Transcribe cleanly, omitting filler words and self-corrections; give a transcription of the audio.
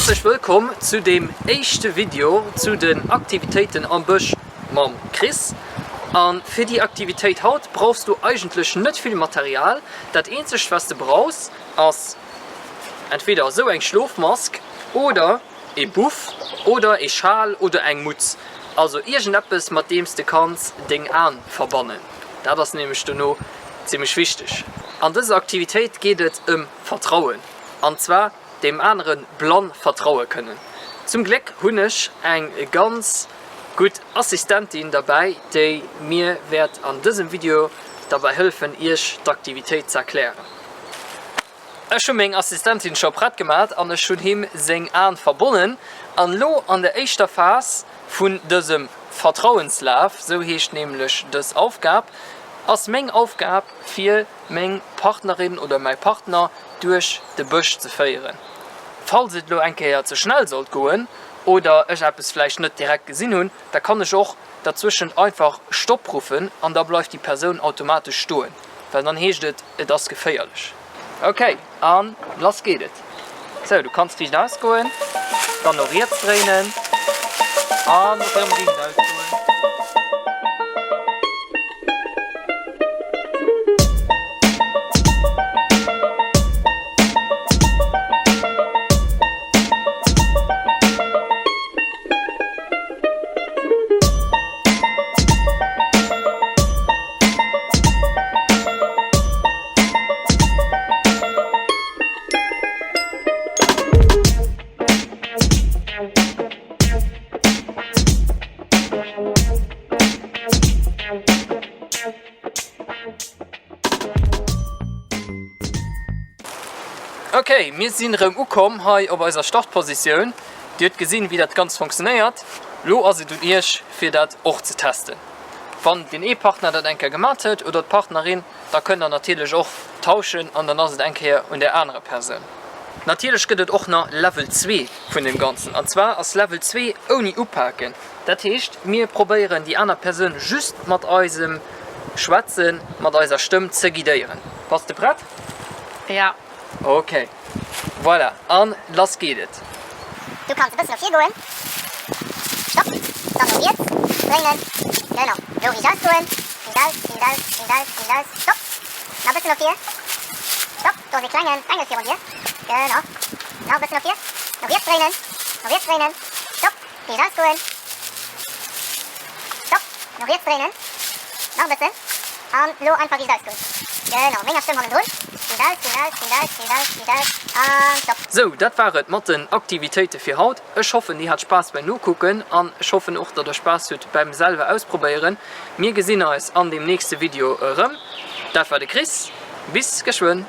Häerzlech wëllkomm zu deem éischte Video zu den Aktivitéiten am Bësch mam Chris. A fir déi Aktivitéit haut brauchs du eigentlech net vill Material. Dat eenzegt wat s de brauchs ass entweder esou eng Schlofmask oder ee Buff oder ee Schal oder eng Mutz. Also iergendeppes mat deems de kanns deng Aen verbannen. Dat ass nämlech dono zimmlech wichteg. An dëser Aktivitéit geet et ëm Vertrauen. An zwar deem anere blann vertraue kënnen. Zum Gléck hunn ech eng ganz gutt Assistentin derbäi, déi mir wäert an dësem Video derbäi hëllefen iech d'Aktivitéit ze erklären. Ech hu meng Assistentin scho prett gemat an ech hunn him seng Aen verbonnen. An elo an der éischter Phas vun dësem Vertrauenslaf, sou heescht nämlech dës Aufgab, ass meng Aufgab fir meng Partnerin oder mäi Partner duerch de Bësch ze féieren. Falls et elo eng Kéier ze schnell sollt goen oder ech eppes vläicht net direkt gesinn hunn, da kann ech och derzwëschent einfach Stopp ruffen an da bleift déi Persoun automatesch stoen, well dann heescht et, et ass geféierlech. Ok, an lass geet et. Sou, du kanns riicht aus goen, dann no riets dréinen an erëm riicht aus goen. Ok, mir sinn erëm ukomm hei op eiser Startpositioun. Dir hutt gesinn, wéi dat Ganzt funktionéiert. Lo ass et un iech, fir dat och ze testen. Wann deen ee Partner dat eng Kéier gemat huet oder d'Partnerin, da kënnt der natierlech och tauschen an dann ass et eng Kéier un der anerer Persoun. Natierlech gëtt et och nach Level 2 vun deem Ganzen an zwar ass Level 2 ouni upaken. Dat heescht mir probéieren déi aner Persoun just mat eisem Schwätzen, mat eiser Stëmm ze guidéieren. Bass de prett? Ja. Ok. Voilà, an lass geet et. Du kanns e bëssen no vir goen, Stopp, dann no riets dréinen, genau, elo riicht aus goen, riicht aus, riicht aus, riicht aus, riicht aus, Stopp, nach e bëssen no vir, Stopp, do ass e klengen Bengel virun dir, genau, nach e bëssen no vir, no riets dréinen, no riets dréinen, Stopp, riicht aus goen, Stopp, no riets dréinen, nach e bëssen. An lo einfach riicht aus goen. Genau, menger Stëmm hannendrun. Riicht aus, riicht aus, riicht aus, riicht aus, riicht aus an Stopp. Sou, dat war et mat den Aktivitéite fir haut. Ech hoffen dir hat Spaass beim Nokucken an ech hoffen och datt der Spaass hutt beim selwer ausprobéieren. Mir gesinn eis an deem nächste Video erëm. Dat war de Chris, bis geschwënn.